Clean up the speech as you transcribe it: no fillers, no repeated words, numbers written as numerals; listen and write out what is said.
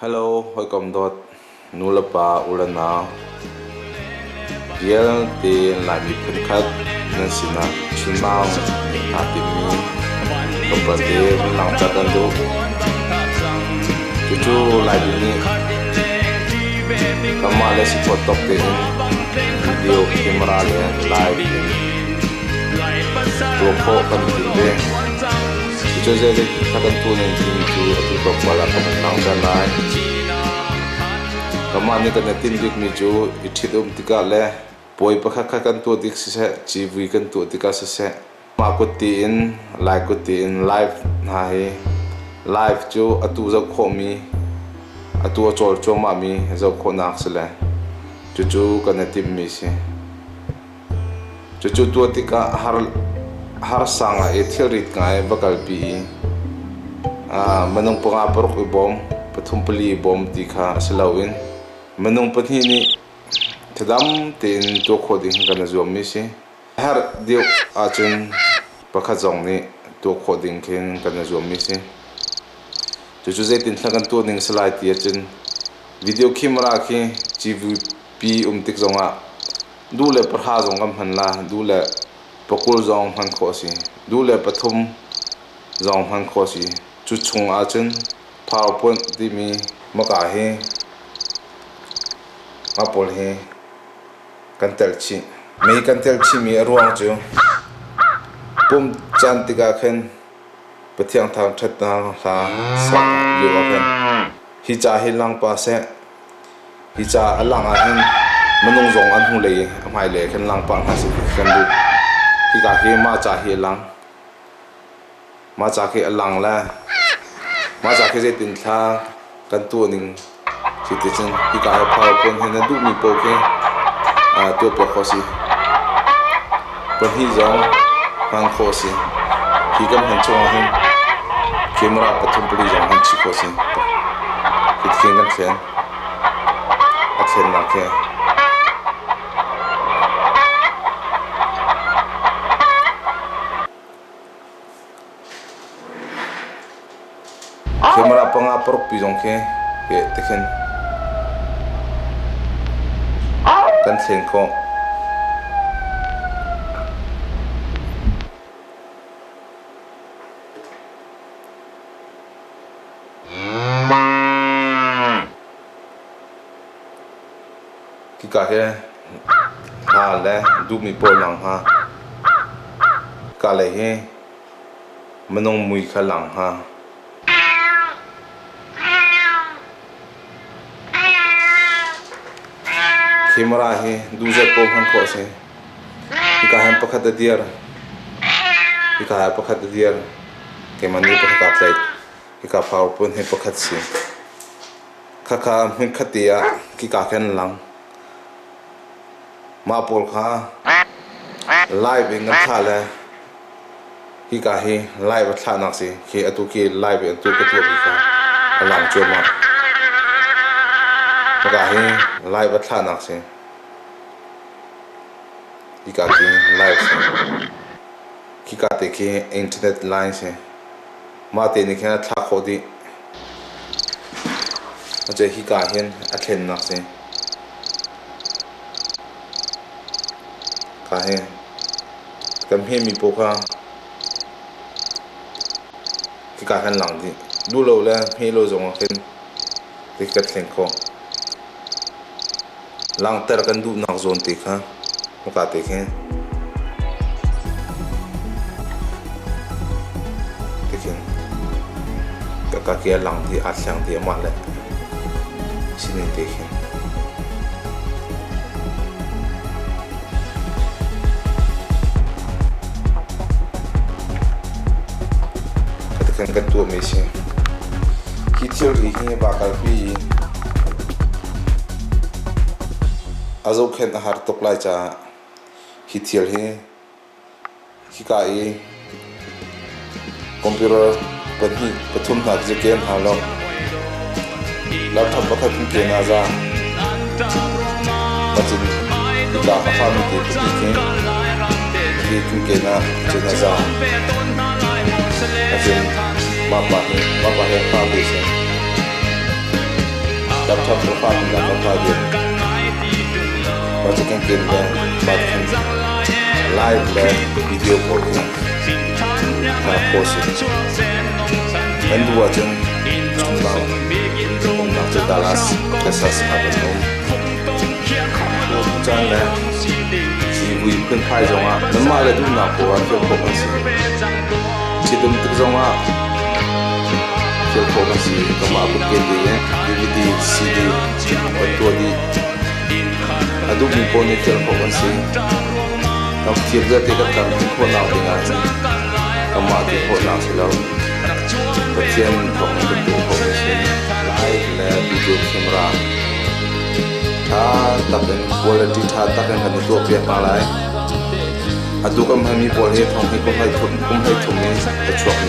Hello, hawikom dawt, nu le pa, u le nau. Vialte Laimi phunkhat nan sinah chunmang aa timmi tlawmpal te vun langhter kan duh. Cucu Laimi nih kanmah le sikhawt tawk tein video camera le live in tuah khawh kan i tim ve. Cucu zeitik thla kan tuah ning timi cu atu tlawmpal ah ka vun langhter lai. Kanmah nih kan i tinh bikmi cu i ṭhitum tikah le puai pakhat kha kan tuah tik siseh, civui kan tuah tikah siseh, mah kut tiin Lai kut tiin live hna hi live cu atu zoh khawhmi, atu a cawl cuahmahmi zoh khawhnak si le cucu kan i timhmi si. Cucu tuah tikah harsa ngai i thilrit ngai va kalpi i minung panga paruk i bawm, pathum pali i bawm ti kha si loin minung pahnih nih thadam tein tuah khawh ding hi kan i zuammi si. Herh deuh ahcun pakhat zong nih tuah khawh ding khin kan i zuammi si. Cucu zeitinhlah kan tuah ning si lai ti ahcun video camera khi GVP um tik zongah duh le pahra zong kan hman la, duh le pakul zong hman khawh a si, duh le pathum zong hman khawh a si. Cu chung ahcun PowerPoint timi maka hi mah pawl hi kan tel chih. Mei kan tel chihmi a ruang cu pum caan tikah khin Pathian thangṭhatnak hla sak lio ah khin hi ca hi lang pa seh. Hi ca a lang ahhin minung zong an hnulei a hmailei ah khin lang pah hna seh ti kan duh. Hika hi mah ca hi a lang. Mah ca khi a lang le mah ca khi zeitin thla kan tuah ning si ti cun hika hi PowerPoint hi na duhmi paoh khi tuah piak khawh a si. Pahnih zong hman khawh a si. Hi kan hman chung ahhin camera pathum pali zong hman chih khawh a si. Hi kan thlen. A thlennak khi. Camera panga paruk pi zong khi tikhin kan thlen khawh. Hika hi hla le duhmi pawl lang hnga. Hika lei hi minung mui kha lang hnga. Camera hi duhzat paoh hman khawh a si. Hika hin pakhat a dir. Hika ah pakhat a dir. Keimah nih pakhat aa tlaih. Hika PowerPoint hi pakhat si. Khakha hmunkhat te ah khika khin an lang. Mah pawl kha live in kan thlah le hika hi live a thlahnak si. Khi atu khi live in atu ka tuahmi kha a lang cuahmah. Hika hi live a thlahnak si. Hika khi live si. Khika te khi internet line si. Mah te nih khin a thlah khawh dih. Ace hika hin a thlennak si. Ka hi kan hmemi paoh kha hika khan lang dih. Duh lo le hme lo zong ah khin ti ka thlen khawh. Langhter kan duhnak zawn te kha hmaka te khi tikhin ka ke a lang ti aa thlang ti amah le sining te khin. Khatikhan kan tuahmi si. Hi thilri hi va kalpi i A zohkhenh a har tuk lai caah hi thil hi hika i computer pahnih pathum hna khi cu ken hau lo. Laptop pakhat in ken a za. Macun hika a fami te pahnih khi hi kan ken ah cun a za. Acun mah pa hi mah pa hi a fa te si. Laptop ka fa na ka fa dir. Mah cu kan ken le mah khin live le video pawl khi hna post in kan duh ahcun chungmang umnak cu Dallas, Texas ah kan um. Caan le civui phunphai zongah nanmah le duhnak paoh ah thil khawh kan si. Ṭhitum tik zongah thil khawh kan si. Kanmah kutke te in DVD, CD kan tuah dih. A duhmi paoh nih thil khawh kan si. Kan thil vialte kan tlam ti khawhnak ding ahcun kanmah ti khawhnak si lo. Pathian thawng in kan tuah khawhmi si. Live le video camera ṭha tak in quality ṭha tak in kan i tuahpiak hna lai. Atu kan hmanmi pawl hi thong hi kum 13 in a chuak.